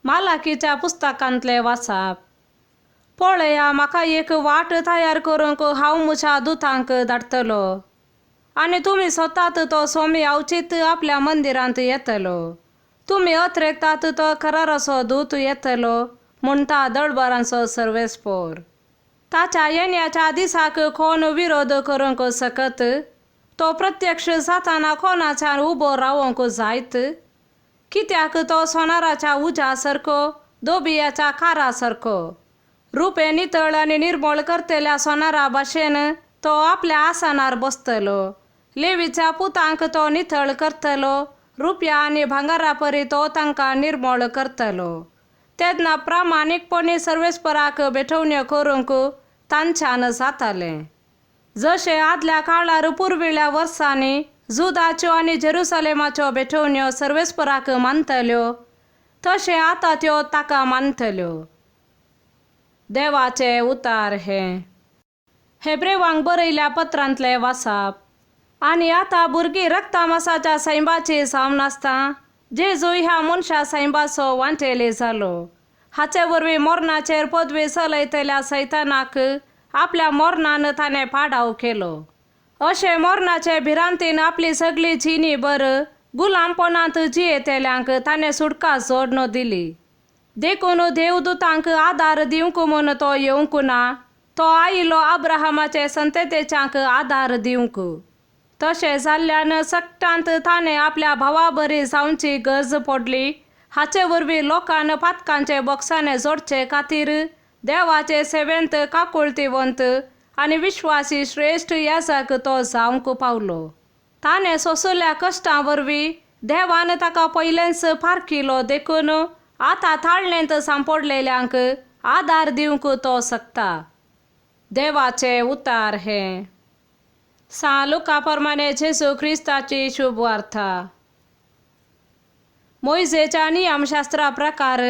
मालाकीच्या पुस्तकांतलें वाचप. पळया, म्हाका एक वाट तयार करूंक हांव म्हज्या दुतांक धाडटलो आनी तुमी स्वतात तो स्वामी अवचीत आपल्या मंदिरांत येतलो. तुमी अत्रेकतात तो कराराचो दूत येतलो, म्हणटा दळबरांचो सर्वेस्पोर. ताच्या येण्याच्या दिसाक कोण विरोध करूंक शकत? तो प्रत्यक्ष जाताना कोणाच्यान उबो रावंक जायत? कित्याक तो सोनाराच्या उज्या सारको, दोबियाच्या कारा सारको, रुपें नितळ आनी निर्मळ करतल्या सोनारा भाशेन तो आपल्या आसनार बसतलो. लेवीच्या पुतांक तो नितळ करतलो, रुपया आनी भांगरा परी तो तांकां निर्मळ करतलो. तेन्ना प्रामाणीकपणी सर्वेस्पराक भेटवण्यो करूंक तांच्यान जातालें. जशें आदल्या काळार पुर्विल्ल्या वर्सांनी जुदाच्यो आनी जेरुसलेमाच्यो भेटवण्यो सर्वेस्पराक मानतल्यो, तशें आतां त्यो ताका मानतल्यो. देवाचे उतार हें. हेब्रेवांक बरयल्या पत्रांतलें वाचप. आनी आतां भुरगीं रक्तामासाच्या सैंबाची जावन आसता, जेजू ह्या मनशा सैंबाचो वांटेली जालो. हाचे वरवीं मरणाचेर पदवी चलयतल्या सैतानाक आपल्या मरणान ताणें पाडाव केलो. अशें मरणाचे भिरांतीन आपली सगळी जिणी बर गुलामपणांत जियेतल्यांक ताणें सुटका जोडण दिली. देखून देवदूतांक आदार दिवंक म्हूण तो येवंक ना, तो आयिल्लो अब्राहमाचे संततेच्यांक आदार दिवंक. तशें जाल्ल्यान सक्टांत ताणें आपल्या भावा बरी जावची गरज पडली. हाचे वरवीं लोकान पातकांचे बोक्साने जोडचे खातीर देवाचे सेवेंत काकुळतीवंत आनी विश्वासी श्रेश्ठ याजक तो जावंक पावलो. ताणें सोंसल्या कश्टां वरवीं देवान ताका पयलेंच पारखिलो, देखून आतां ताळणेंत सांपडलेल्यांक आदार दिवंक तो शकता. देवाचे उतार हें. सां लुका प्रमाणे जेजू क्रिस्ताची शुभ वार्ता. मोयजेच्या नियमशास्त्रा प्रकार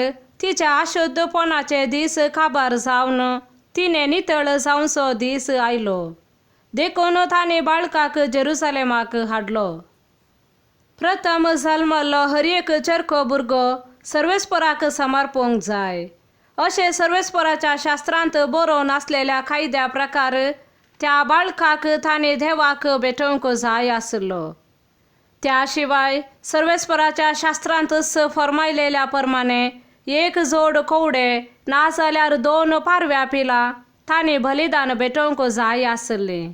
तिच्या अशुद्धपणाचे दीस काबार जावन तिणें नितळ जावचो दीस आयलो. देखून तांणी बाळकाक जेरुसलेमाक हाडलो. प्रथम जल्मल्लो हर एक चरखो भुरगो सर्वेस्पराक समर्पूंक जाय, अशें सर्वेस्पराच्या शास्त्रांत बरोवन आसलेल्या कायद्या प्रकार त्या बाळकाक तांणी देवाक भेटोवंक जाय आसलो. त्या शिवाय सर्वेस्पराच्या शास्त्रांतच फर्मायलेल्या प्रमाणे एक जोड कवडे नाजाल्यार दोन पारव्या पिलां तांणी बलिदान भेटोवंक जाय आसलें.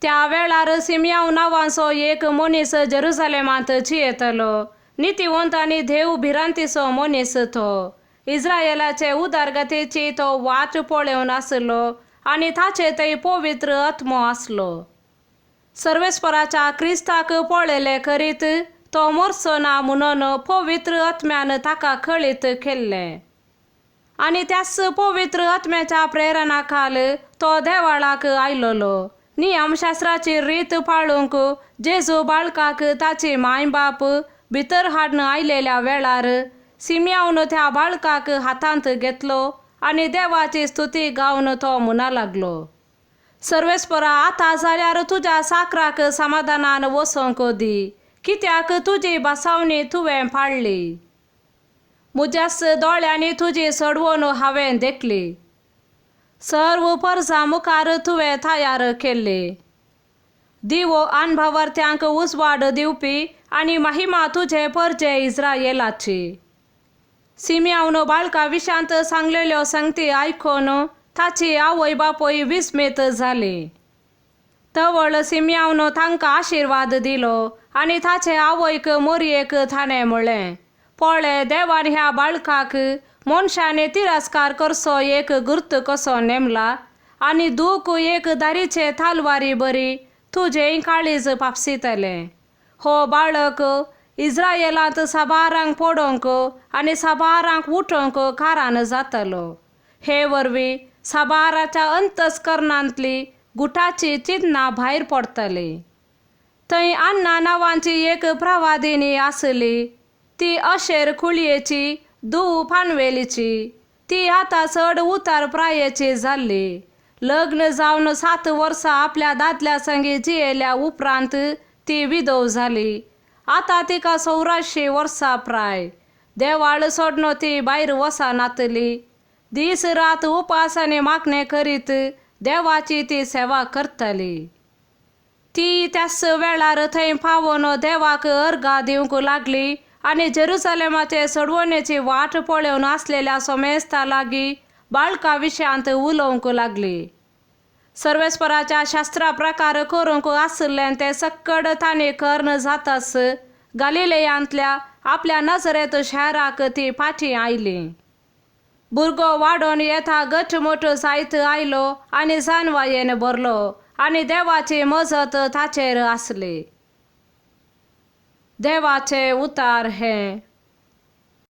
त्या वेळार सिमयाव नांवाचो एक मनीस जेरुसलेमांत जियेतलो. नितीवंत आनी देव भिरांतीचो मनीस तो. इस्रायलाचे उदरगतीची तो वाट पळोवन आसलो आनी ताचे थंय पवित्र आत्मो आसलो. सर्वेस्पराच्या क्रिस्ताक पळयले करीत तो मरचो ना म्हणून पवित्र आत्म्यान ताका कळीत केल्लें. आनी त्याच पवित्र आत्म्याच्या प्रेरणा खाल तो देवाळाक आयलोलो. नियमशास्त्राची रीत पाळूंक जेजू बाळकाक ताची माय बाप भितर हाडून आयलेल्या वेळार सिमयावन त्या बाळकाक हातांत घेतलो आनी देवाची स्तुती गावन तो म्हणा लागलो, सर्वेस्परा, आतां जाल्यार तुज्या साकराक समाधानान वसोंक दी, कित्याक तुजी बसावणी तुवें पाळ्ळी. म्हज्याच दोळ्यांनी तुजी सडवण हांवें देखली. सर्व परजा मुखार तुवें तयार केल्ली. दिवो अणभवर्त्यांक उजवाड दिवपी आनी महिमा तुजे परजे इस्रायलाची. सिमयावन बाळका विशांत सांगलेल्यो संगती आयकून ताची आवय बापूय विस्मीत जाली. तवळ सिमयावन तांकां आशिर्वाद दिलो आनी ताचे आवयक मोरयेक ताणें म्हणलें, पळय, देवान ह्या बाळकाक मनशांनी तिरस्कार करचो एक गुर्त कसो नेमला आनी दूख एक दारीचे तालवारी बरी तुजें काळीज पापसितलें. हो बाळक इस्रायलांत साबारांक पडोवंक आनी साबारांक उठोवंक कारान जातलो. हे वरवीं साबाराच्या अंतस्करणांतली गुटाची चिन्नां भायर पडटली. थंय अन्ना नांवांची एक प्रवादिनी आसली. ती अशेर कुळयेची धूव पानवेलीची. ती आतां चड उतार प्रायेची जाल्ली. लग्न जावन 7 वर्सां आपल्या दादल्या संगी जियेल्या उपरांत ती विधव जाली. आतां तिका 84 वर्सां प्राय. देवाळ सोडून ती भायर वचनातली. दीस रात उपास आनी मागणें करीत देवाची ती सेवा करताली. ती त्याच वेळार थंय पावून देवाक अर्गां दिवंक लागली आनी जेरुसलेमाचे सोडवणेची वाट पळोवन आसलेल्या सोमेस्ता लागीं बाळका विशयांत उलोवंक लागली. सर्वेस्पराच्या शास्त्रा प्रकार करूंक आशिल्लें तें सक्कड तांणी कर्ण जाताच गालिलेयांतल्या आपल्या नजरेंत शहराक ती फाटीं आयली. भुरगो वाडोवन येता घटमूट जायत आयलो आनी जानवायेन भरलो आनी देवाची मजत ताचेर आसली. देवाचे उतार हें.